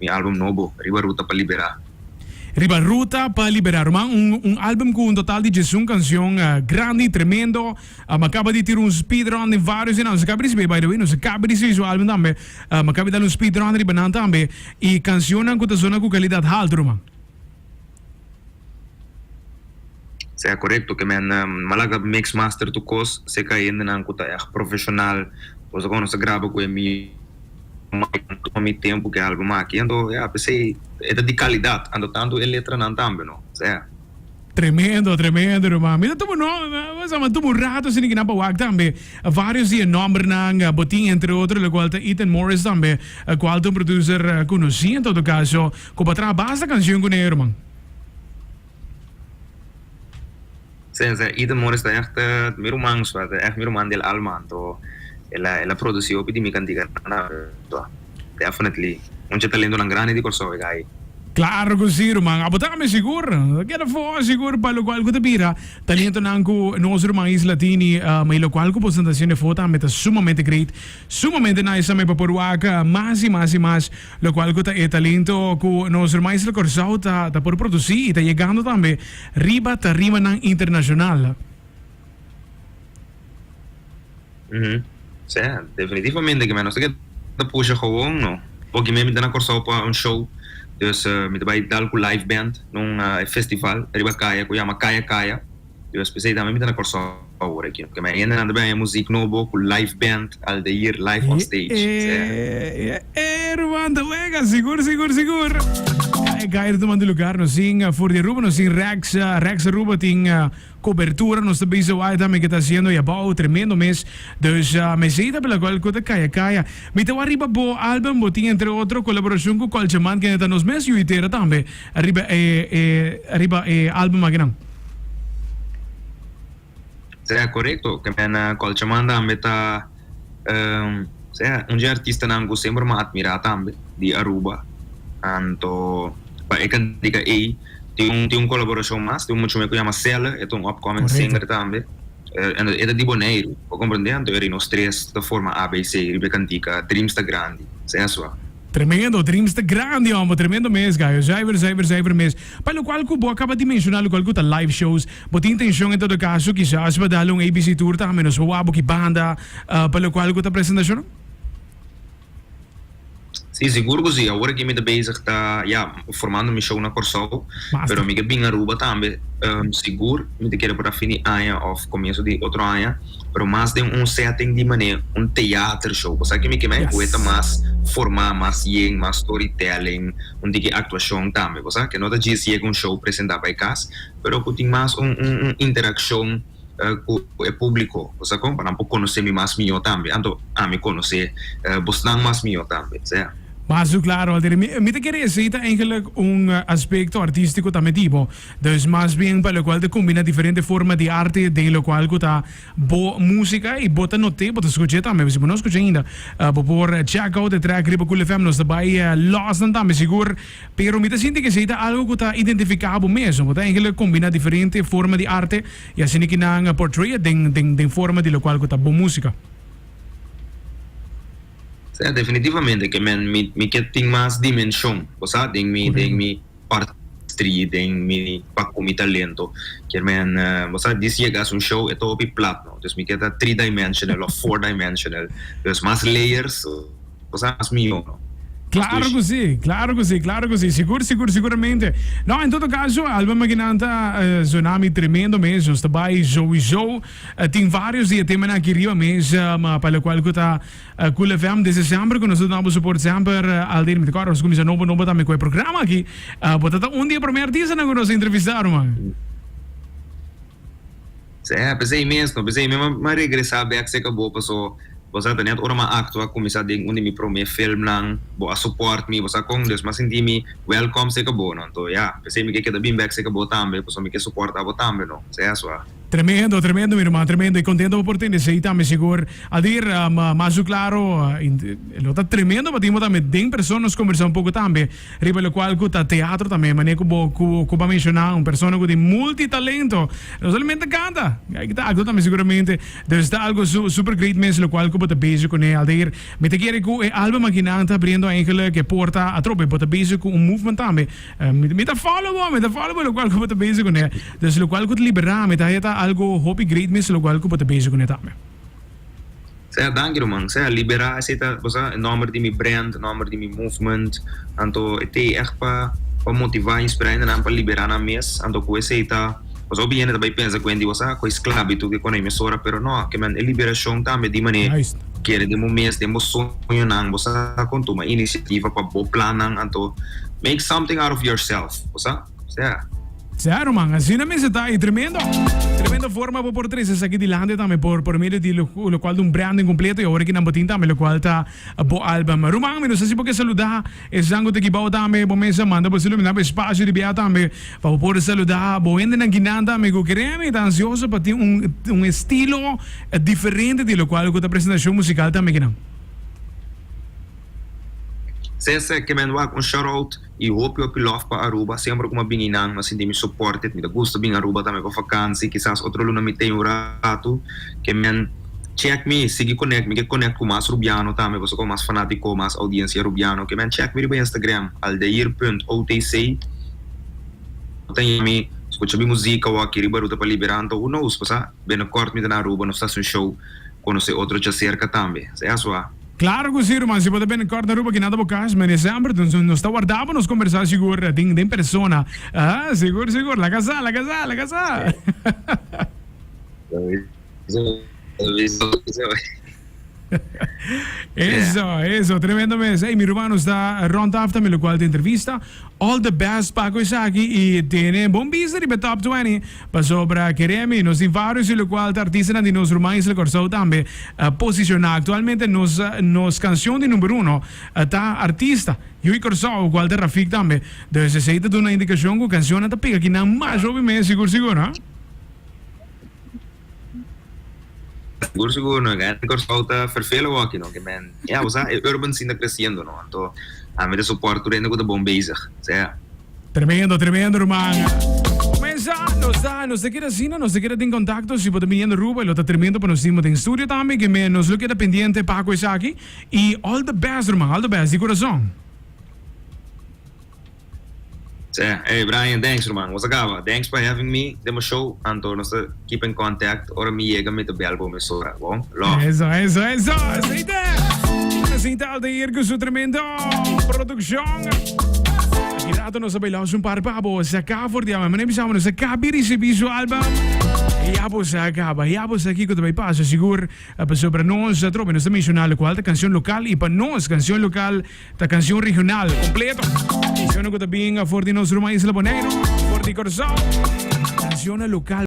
Mi album nobo, Riba Ruta pa Liberá. Riba Ruta pa Liberá, ruman, un un album ku un total di diesun kanshon grandi, tremendo. Mi a kaba di tira un speed run den varios di nan. Nos a kaba di risibí, by the way, nos a kaba di risibí su album tambe. Mi a kaba di dal un speed run riba nan tambe. I kanshonnan ku ta zona ku kalidat haltu, ruman. Sea korekto ke men a laga mix master tur kos, seka hendenan ku ta ègt profeshonal, boso kono sa graba ku e mi mic nan tuma mi tempu ku e album aki, anto ya p'esei e ta di kalidat, anto tantu e letranan tambe no, sea. Tremendo, tremendo ruman. Mi ta tuma no, bo sa, mi a tuma un rato asina kinan pa wak tambe varios di e nombernan bo tin entre otro lokual ta Ethan Morris tambe kual ta un producer konosí en todo kaso. Ku bo a traha basta kanshon ku ne ruman. Sí, sí, Ethan Morris ta ègt mi ruman, so ta ègt mi ruman del alma, anto el a el a produsí hopi di mi kantikanan tambe, definitely un dje talentonan grandi di Kòrsou e gai. Klaro ku sí ruman, abo tambe sigur, keda for sigur pa lokual ku ta bira talentonan ku nos ruman Isla tini, ma e lokual ku boso ta hasiendo afó tambe ta sumamente great, sumamente nice tambe pa por wak mas i mas i mas. Locual cu ta e talento cu nos Maestro Corsou ta ta por produci y ta yegando tambe riba tarimanan internacional. Ujú. Sea, definitivamente que nos ta keda pusha gewoon no. Porque mi ta na Corsou pa un show, dus mi ta bay dal cu live band na un festival riba caya cu yama Kaya Kaya. Dus p'esei tambe mi ta na Kòrsou awor aki. Porque mi hendenan ta bini haña muzik nobo ku live band, Aldair live on stage. E e ruman ta wega, sigur sigur sigur. E gaira ta manda lugar, nos tin for di Aruba, nos tin Rex, Rex Aruba tin cobertura, nos ta bisa wak tambe ke ta haciendo y abao, tremendo mes. Dus mesey ta pela cual cu ta caya caya. Mi ta wak riba bo album, bo tin entre otro colaboracion cu Colchaman kende ta nos mes yu y tera tambe riba e e riba e album akinan. Sea, korekto. Ke men Colchaman tambe ta sea un dje artistanan ku semper mi a atmirá tambe di Aruba. Anto pa e kantika ei tin un tin un kolaborashon mas, tin un muchacho ku yama Selle, e ta un upcoming singer tambe. E ta di Boneiru, bo komprendé? Anto e nos tres ta forma ABC riba e kantika Dreams ta Grandi. Sea sua. Tremendo, dreams ta grandi homber, tremendo mes gallo, zuiver, zuiver, zuiver mes. Pa locual cu bo a caba di menciona locual cu ta live shows, bo tin intencion en todo caso kisas pa dal un ABC tour tambe, nos por wak bo ki banda pa locual cu ta presentacionnan? Si, sigur cu si. Awor aki mi ta bezig ta, ya, formando mi show na Corsou, pero mi ke bin Aruba tambe, sigur mi ta kere por a fin di aña of comienzo di otro aña. pero mas den un setting di manera un theater show. Bo sa ke mi ke men? Ku e ta mas formá, mas yen, mas storytelling, un tiki aktuashon tambe. Bo sa ke no ta djis yega un show presentá pa e kas, pero ku tin mas un un un interakshon ku e públiko. Bo sa kon? Pa nan por konosé mi mas mihó tambe. Anto ami konosé bosnan mas mihó tambe. Sea. Mas su klaro, Alter. Mi mi ta kere esei ta eigenlijk un aspekto artístiko tambe tipo. Dus mas bien pa lokual ta kombina diferente forma di arte den lokual ku ta bo músika i bo ta not'é, bo ta skuch'é tambe. Si bo no skuch'é ainda, bo por check out e track riba Cool FM. Nos ta bai lòs nan tambe sigur. Pero mi ta sinti ku esei ta algu ku ta identifiká bo mes. Bo ta eigenlijk kombina diferente forma di arte i asina ki nan portray it den den den forma di lokual ku ta bo músika. Sea, definitivamente ke men mi mi ke tin mas dimenshon, bo sa, den mi den mi. Artistry den mi pa cu mi talento. Kier men, bo sa dis yega haci un show e ta hopi plat no. Dus mi kier ta three dimensional of four dimensional. Dus mas layers, bo sa, mas miyo no. Mas dushi. Claro cu si, claro cu si, claro cu si. Sigur, sigur, siguramente. No, en todo caso, album akinan ta zona mi tremendo mes. Nos ta bay sowieso. Tin varios di e temanan aki riba mes, ma pa locual cu ta. Cool FM desde semper cu nos ta duna bo support semper Aldir mi ta corda nos cuminsa nobo nobo tambe cu e programa aki bo ta ta un di e prome artistanan cu nos a entrevista ruman. Sí, p'esei mes no, p'esei mes m'a regresa bek cerca bo paso bo sa ta net ora m'a actua cuminsa den un di mi prome filmnan bo a support mi bo sa con dus m'a sinti mi welcome cerca bo no anto ya p'esei mi ke keda bin bek cerca bo tambe paso mi ke suporta bo tambe no, sea asua. Tremendo, tremendo mi ruman, tremendo y contento pa por tende esey tambe sigur. Aldir, mas su claro, lo ta tremendo pa tin bo tambe den persona nos conversa un poco tambe riba locual cu ta teatro tambe, manera cu bo cu bo a menciona un persona cu tin multitalento, no solamente canta, hay ta actua tambe seguramente, dus ta algo su super great mes locual cu bo ta bezig cune. Aldir, mi ta kere cu e album akinan ta abriendo eigenlijk e porta atrobe, bo ta bezig cu un movement tambe. Mi ta follow bo, mi ta follow bo locual cu bo ta bezig cune. Dus locual cu ta libera mi ta haya ta algo hopi great mes locual cu bo ta bezig cune tambe. Sea danki ruman, sea libera esey ta bo sa e nomber di mi brand, nomber di mi movement, anto e tey echt pa pa motiva inspira hendenan pa libera nan mes, anto cu esey ta pasobra hopi hende ta bay pensa cu hende bo sa cu e sclavitud ke kone mesora pero no ke men e liberacion tambe di mane kere den bo mes den bo soñonan bo sa con tuma iniciativa pa bo plannan anto make something out of yourself bo sa. Sea. Sea ruman, asina mester ta y tremendo, tremendo forma bo por trece esaki dilanti tambe por por medio di locual ta un branding completo y awor aki nan bo tin tambe locual ta bo album. Ruman, mi no sa si bo ke saluda esnan cu ta aki bao tambe, bo mester manda bo ilumina bo espacio di bia tambe pa bo por saluda bo hendenan kinan tambe cu kere mi ta ansioso pa tin un un estilo diferente di locual cu ta presentacion musical tambe kinan. Sese, ke men wak un shout out y hopi hopi love pa Aruba, semper cu mi a bini nan mi a sinti mi supported, mi ta gusta bin Aruba tambe pa vakantie, kisas otro luna mi tey un rato, ke men check mi, sigui connect, mi ke connect cu mas Rubiano tambe, pasobra cu mas fanatico, mas audiencia Rubiano, ke men check mi riba Instagram, aldair punt otc, bo ta yami, scucha mi muziek awaki riba Ruta pa Libera, anto who knows, pasa binnenkort mi ta na Aruba, nos ta haci un show, conoce otro djacerca tambe, sea asua. Claro cu si ruman, si bo ta bini kort na Aruba kina ta bo cas, mene semper nos ta warda pa nos conversa sigur den den persona. Ah, sigur sigur, laga sa, laga sa, laga sa. Eso, eso, tremendo mes. Ey, mi ruman nos ta rond af tambe locual ta entrevista. All the best pa cu esaki y tene bon bista riba e top 20 pasobra keremi nos tin varios y locual ta artistanan di nos ruman Isla Corsou tambe posiciona. Actualmente nos nos cancion di number uno ta artista Yui Corsou cual ta Rafik tambe. Dus esey ta duna indicacion cu cancionnan ta pega kinan mas hopi mes sigur sigur no. Sigur sigur no, e Kòrsou ta ferfeel awor aki no, ke men ya bo sa e urban scene ta kresiendo no, anto ami ta support tur hende ku ta bon bezig, sea. Tremendo, tremendo ruman. Comenzá, nos ta, nos ta keda asina, nos ta keda den contacto, si bo ta biniendo Aruba, lo ta tremendo pa nos tin bo den studio tambe, ke men nos lo keda pendiente pa ku esaki, y all the best ruman, all the best, di corazon. Seh, hey Brian, thanks ruman, nos a caba. Thanks pa having me den bo show, anto nos ta keep in contact, ora mi yega mi ta bel bo mesora, bon? Love. Eso, eso, eso, así ta. Así ta Aldair cu su tremendo produccion. Aki rato nos a baila un par pa bo saca for di awe. Mane bisa nos a cabi ricibi su album. Ya bo sa caba, ya bo sa kico ta bay pasa sigur. Pasobra nos atrobe nos ta menciona locual ta cancion local y pa nos cancion local Ta cancion regional completo. Cancionnan cu ta bin for di nos ruma isla Boneiru, for di Corsou. Cancionnan local.